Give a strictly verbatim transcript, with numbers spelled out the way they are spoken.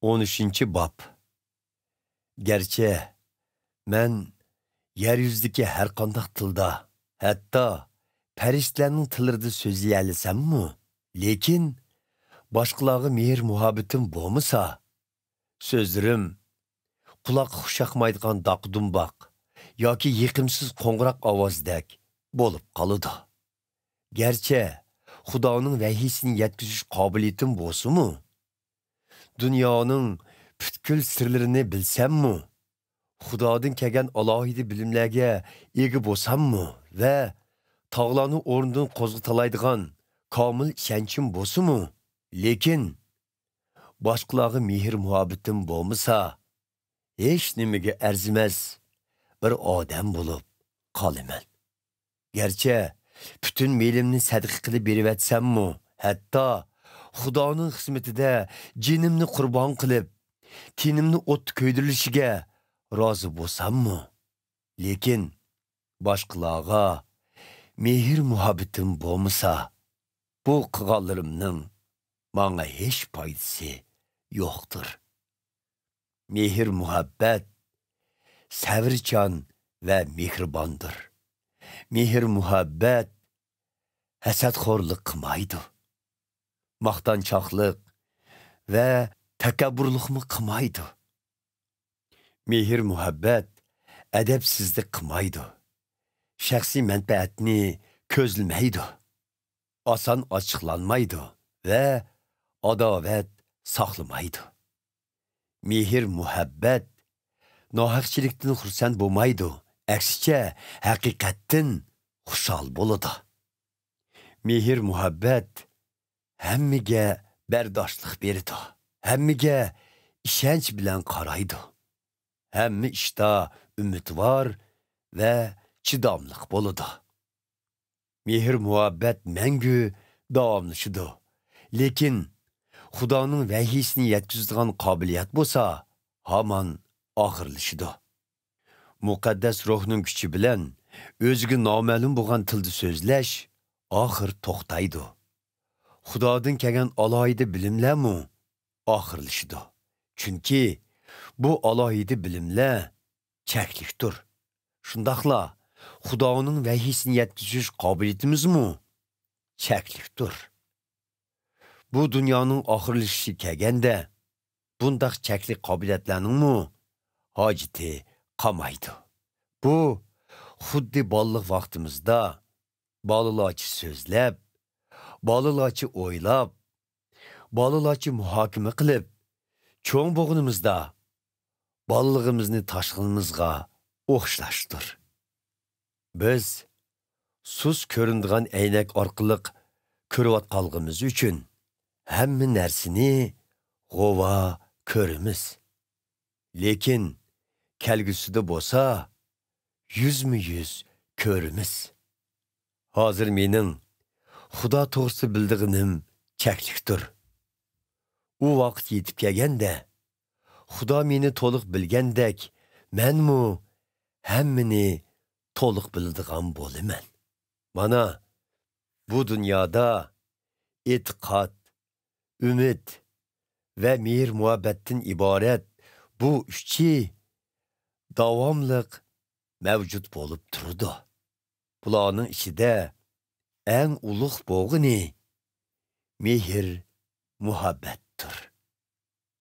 ئون ئۈچىنچى باب. گەرچە مەن يەر يۈزىدىكى ھەر قانداق تىلدا، ھەتتا پەرىشتىلەرنىڭ تىللىرىدا سۆزلىيەلىسەممۇ، لېكىن باشقىلارغا مېھىر-مۇھەببىتىم بولمىسا، سۆزلىرىم قۇلاققا خۇش ياقمايدىغان داقا-دۇمباق ياكى يېقىمسىز قوڭغۇراق ئاۋازىدەك بولۇپ قالىدۇ. گەرچە خۇدانىڭ ۋەھىيسىنى يەتكۈزۈش قابىلىيىتىم بولسىمۇ، دۇنيانىڭ پۈتكۈل سىرلىرىنى بىلسەممۇ، خۇدادىن كەلگەن ئالاھىدە بىلىملەرگە ئىگە بولساممۇ ۋە تاغلارنى ئورنىدىن قوزغىتالايدىغان كامىل ئىشەنچىم بولسىمۇ، لېكىن باشقىلارغا مېھىر-مۇھەببىتىم بولمىسا، ھېچنېمىگە ئەرزىمەس بىر ئادەم بولۇپ قالىمەن. گەرچە پۈتۈن مېلىمنى سەدىقە قىلىپ بېرىۋەتسەممۇ، ھەتتا خۇدانىڭ خىزمىتىدە جېنىمنى قۇربان قىلىپ، تېنىمنى ئوتتا كۆيدۈرۈلۈشىگە رازى بولساممۇ، لېكىن باشقىلارغا مېھىر-مۇھەببىتىم بولمىسا، بۇ قىلغانلىرىمنىڭ ماڭا ھېچ پايدىسى يوقتۇر. مېھىر-مۇھەببەت سەۋرچان ۋە مېھرىباندۇر. مېھىر-مۇھەببەت ھەسەتخورلۇق قىلمايدۇ، ماختانچاقلىق ۋە تەكەببۇرلۇقمۇ قىلمايدۇ. مېھىر-مۇھەببەت ئەدەپسىزلىك قىلمايدۇ، شەخسىي مەنپەئەتنى كۆزلىمەيدۇ، ئاسان ئاچچىقلانمايدۇ ۋە ئاداۋەت ساقلىمايدۇ. مېھىر-مۇھەببەت ناھەقچىلىكتىن خۇرسەن بولمايدۇ، ئەكسىچە، ھەقىقەتتىن خۇشال بولىدۇ. مېھىر-مۇھەببەت ھەممىگە بەرداشلىق بېرىدۇ، ھەممىگە ئىشەنچ بىلەن قارايدۇ، ھەممە ئىشتا ئۈمىدۋار ۋە چىداملىق بولىدۇ. مېھىر-مۇھەببەت مەڭگۈ داۋاملىشىدۇ، لېكىن خۇدانىڭ ۋەھىيسىنى يەتكۈزىدىغان قابىلىيەت بولسا ھامان ئاخىرلىشىدۇ. مۇقەددەس روھنىڭ كۈچى بىلەن ئۆزىگە نامەلۇم بولغان تىلدا سۆزلەش ئاخىر توختايدۇ. خۇدادىن كەلگەن ئالاھىدە بىلىملەرمۇ ئاخىرلىشىدۇ. چۈنكى بۇ ئالاھىدە بىلىملەر چەكلىكتۇر. شۇنداقلا خۇدانىڭ ۋەھىيسىنى يەتكۈزۈش قابىلىيىتىمىزمۇ چەكلىكتۇر. بۇ دۇنيانىڭ ئاخىرلىشىشى كەلگەندە، بۇنداق چەكلىك قابىلىيەتلەرنىڭمۇ ھاجىتى قالمايدۇ. بۇ خۇددى بالىلىق ۋاقتىمىزدا بالىلارچە سۆزلەپ، بالىلارچە ئويلاپ، بالىلارچە مۇھاكىمە قىلىپ، چوڭ بولغىنىمىزدا بالىلىقىمىزنى تاشلىغىنىمىزغا ئوخشاشتۇر. بىز سۇس كۆرۈنىدىغان ئەينەك ئارقىلىق كۆرۈۋاتقانلىقىمىز ئۈچۈن ھەممە نەرسىنى غۇۋا كۆرىمىز. لېكىن كەلگۈسىدە بولسا يۈزمۇ يۈز كۆرىمىز. ھازىر مېنىڭ خۇدا توغرىسىدا بىلىدىغىنىم چەكلىكتۇر. ئۇ ۋاقىت يېتىپ كەلگەندە، خۇدا مېنى تولۇق بىلگەندەك، مەنمۇ ھەممىنى تولۇق بىلىدىغان بولىمەن. مانا، بۇ دۇنيادا ئېتىقاد، ئۈمىد ۋە مېھىر-مۇھەببەتتىن ئىبارەت بۇ ئۈچى داۋاملىق مەۋجۇت بولۇپ تۇرىدۇ. بۇلارنىڭ ئىچىدە ئەڭ ئۇلۇغ بولغىنى مېھىر-مۇھەببەتتۇر.